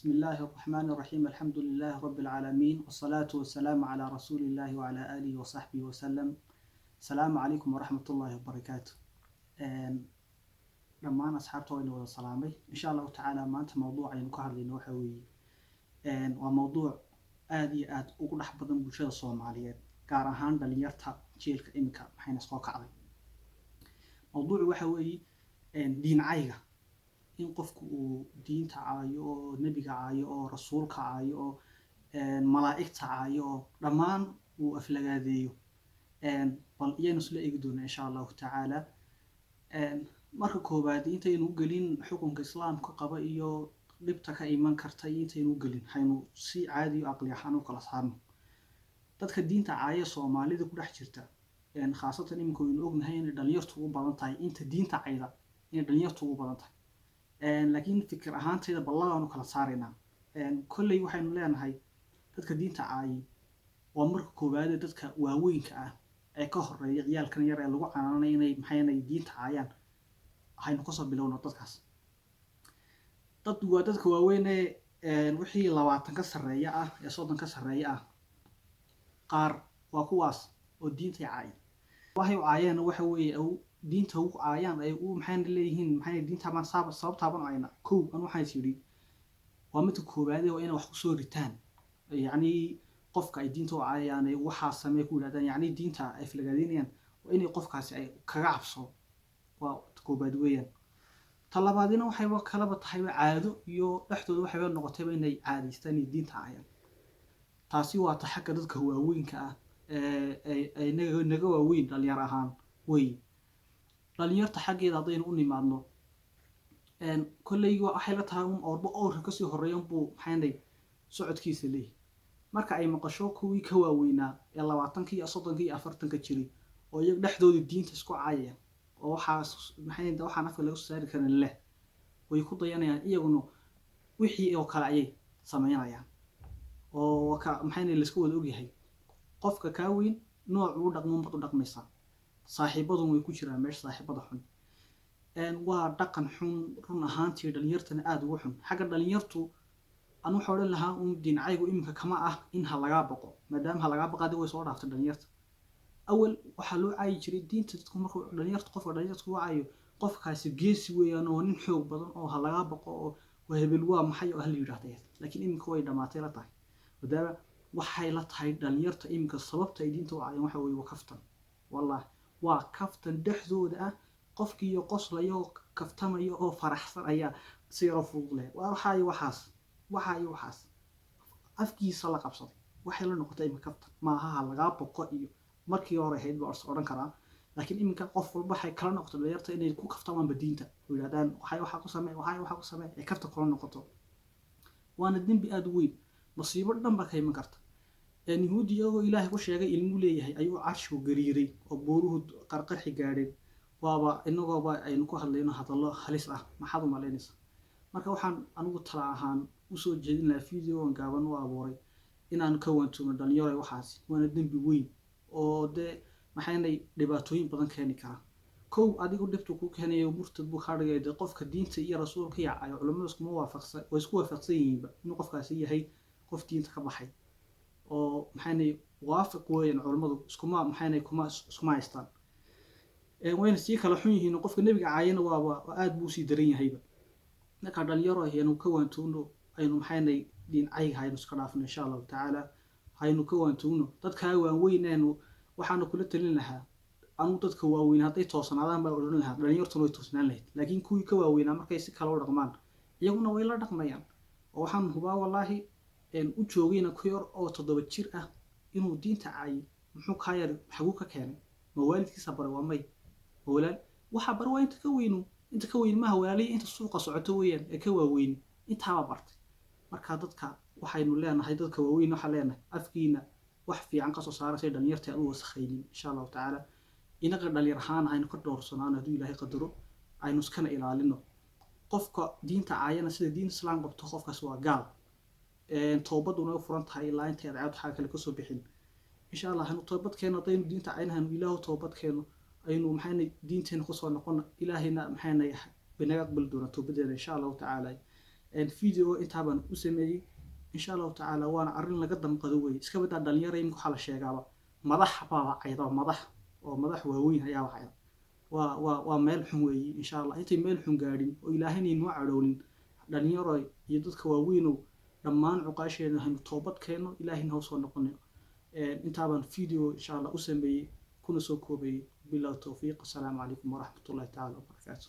بسم الله الرحمن الرحيم، الحمد لله رب العالمين، والصلاة والسلام على رسول الله وعلى آله وصحبه وسلم. السلام عليكم ورحمة الله وبركاته. Dhammaan asxaabta waynu wada salaamay. Insha Allahu tacaala, maanta mawduuc aynu ka hadlayno waxa weeye, waa mawduuc aada iyo aada ugu dhex badan bulshada Soomaaliyeed, gaar ahaan dhalinyarta jiilka iminka maxayna soo kacday. Mawduucu waxa weeye diin cayga, in qofku uu diinta caayo oo nebiga caayo oo rasuulka caayo oo malaa'igta caayo oo dhammaan uu aflagaadeeyo. Bal iyaynu isla eegi doonaa, insha Allahu tacaala. Marka koowaad, intaynu u gelin xukunka Islaamka qaba iyo dhibta ka iman karta iyo intaynu u gelin, haynu si caadi o aqli ahaan u kala saarno dadka diinta caaya Soomaalida ku dhex jirta. Khaasatan iminka waynu ognahay inay dhalinyartu ugu badan tahay inta diinta cayda, inay dhalinyartu ugu badan tahay. Laakiin fikir ahaantayda balladaan u kala saaraynaa. Kolley waxaynu leenahay dadka diinta caayi waa marka koowaade dadka waaweynka ah ee ka horeeya ciyaalkan yar ee lagu canaanay inay maxaynay diinta caayaan. Waxaynu kasoo bilowno dadkaas. Dad waa dadka waaweyn ee wixii 20 ka sarreeya ah ee 30 ka sarreeya ah. Qaar waa kuwaas oo diintay caayan. Waxay u caayeen waxa weeye diinta ugu caayaan ay u maxayna leeyihiin, maxay diinta baan sababtaaban u cayna. Kow, an waxaan is yidhi waa midka koowaade, waa inay wax kusoo ritaan, yacni qofka ay diinta u caayaan ay waxaa samee ku yidhahdaan, yacni diinta ay falagaadeynayaan, waa inay qofkaasi ay kaga cabso. Waa koobaad weeyaan. Ta labaadina waxayba kalaba tahayba caado iyo dhexdooda waxayba noqotayba inay caadaystaan inay diinta caayaan. Taasi waa ta xagga dadka waaweynka ah ee naga waaweyn dhalinyar ahaan wey. Dhalinyarta xaggeeda haddaynu u nimaadno, kolley waxay la tahay un oorba oorka kasii horreeyan buu maxaynay socodkiisa leeyahy. Marka ay maqasho kuwii ka waaweynaa ee 20-ka iyo 30-ka iyo 40-ka jiray oo iyaga dhexdoodii diinta isku caayaya oo waxaas maxay waxaan afka laga soo saari karin leh, way ku dayanayaan iyaguna, wixii oo kale ayay sameynayaan. Oo ka maxayna layska wada ogyahay, qofka kaa weyn nooc uu dhaqmo baad u dhaqmaysaa. Saaxiibadun way ku jiraan meesha, saaxiibada xun. Waa dhaqan xun run ahaantii, dhalinyartana aada ugu xun. Xagga dhalinyartu anu waxaa odhan lahaa un diincaygu iminka kama ah in ha lagaa baqo, maadaama ha lagaa baqaadi way soo dhaaftay dhalinyarta. Awal waxaa loo caayi jiray diinta dadku, markuu dhalinyarta, qofka dhalinyarta ku caayo, qofkaasi geesi weeyaan oo nin xoog badan oo ha lagaa baqo oo waa hebel, waa maxay oo hala yidhahda. Laakiin iminka way dhamaatay la tahay, maadaama waxay la tahay dhalinyarta iminka sababta ay diinta u caayaan waxa weeye waa kaftan. Wallahi waa kaftan dhexdooda ah. Qofkiiyo qoslaya oo kaftamaya oo faraxsan ayaa si yaroo fudud leh waa waxaa iyo waxaas, waxaa iyo waxaas afkiisa la qabsaday. Waxay la noqotay iminka kaftan maaha ha lagaa boqo iyo markii hore ahayd baa odhan karaa. Laakiin iminka qof walba waxay kala noqoto dhalinyarta inay ku kaftamaanba diinta oo yidhahdaan waxay waxaa ku samee, waxay waxaa ku samee, ay kafta kula noqoto. Waana dembi aada u weyn, masiibo dhan baa ka iman karta. Yuhuuddi iyagoo Ilaahay ku sheegay ilmuu leeyahay ayuu carshigu gariiray oo buuruhu qarqarxi gaadheen. Waaba inagooba aynu ku hadlayno hadallo halis ah, maxaad u malaynaysaa? Marka waxaan anigu tala ahaan usoo jeedin lahaa videogan gaaban u abuuray inaanu ka waantoono, dhalinyaro. Waxaasi waana dembi weyn oo dee maxaynay dhibaatooyin badan keeni karaa. Kow, adigu dhibtu ku keenayo, murtad buu kaa dhigaya. Dee qofka diinta iyo rasuulka yacayo, culamadu iskuma waafaqsan, way isku waafaqsan yihiinba inuu qofkaasi yahay qof diinta ka baxay oo maxaynay waafiq weeyaan. Culammadu iskuma maxaynay kuma iskuma haystaan, wayna sii kala xun yihiin. Qofka nebiga caayana waaba aada buu usii daran yahayba. Marka dhalinyaro aynu ka waantoogno, aynu maxaynay diin cayga haynu iska dhaafno, insha Allahu tacaala. Haynu ka waantoogno dadkaa waaweyn. Aynu waxaanu kula talin lahaa anugu, dadka waaweyn hadday toosnaadaan baa odhan lahaa, dhalinyartuna way toosnaan lahayd. Laakiin kuwii ka waaweynaa markay si kale u dhaqmaan, iyaguna way la dhaqmayaan. Oo waxaan hubaa wallaahi u joogayna ku yar oo 7 jir ah inuu diinta caayay. Muxuu kaa yar xaguu ka keenay? Ma waalidkiisa baray? Waa may. Ma walaal waxaa bara? Waa inta ka weynu, inta ka weyn maaha walaalihi, inta suuqa socoto weeyaan ee ka waaweyn intaaba bartay. Marka dadka waxaynu leenahay, dadka waaweyn waxaa leenahay, afkiina wax fiican kasoo saara say dhalinyarta aan u wasakhaynin, insha Allahu tacaala. Inaga dhalinyar ahaan aynu ka dhowrsanaano hadduu Ilaahay qadaro, aynu iskana ilaalino. Qofka diinta caayana, sida diinta Islaam qabto, qofkaas waa gaal, toobaduna u furan tahay ilaa intay adceed waxaa kale kasoo bixin, insha Allah. Haynu toobadkeeno haddaynu diinta caynahaynu, Ilaahu toobadkeeno, aynu maxayna diinteena kusoo noqono. Ilaahayna maxayna binaga aqbali doonaa toobadeena, insha Allahu tacaala. Video intaa baan u sameeyey, insha Allahu tacaala. Waana arrin laga damqado weye. Iska badaa dhalinyaro, imika waxaa la sheegaaba madax baaba cayda, madax oo madax waaweyn ayaaba cayda. Waa meel xun weeye. Insha Allah, intay meel xun gaadhin oo Ilaahayna inoo cadhownin, dhalinyaro iyo dadka waaweynow, dhammaan cuqaasheena, haynu toobad keenno, Ilaahayna ha usoo noqono. Intaabaan video insha Allah u sameeyey kuna soo koobayay. Billahi towfiiq. Asalaamu calaykum waraxmatullahi tacaala wabarakaatu.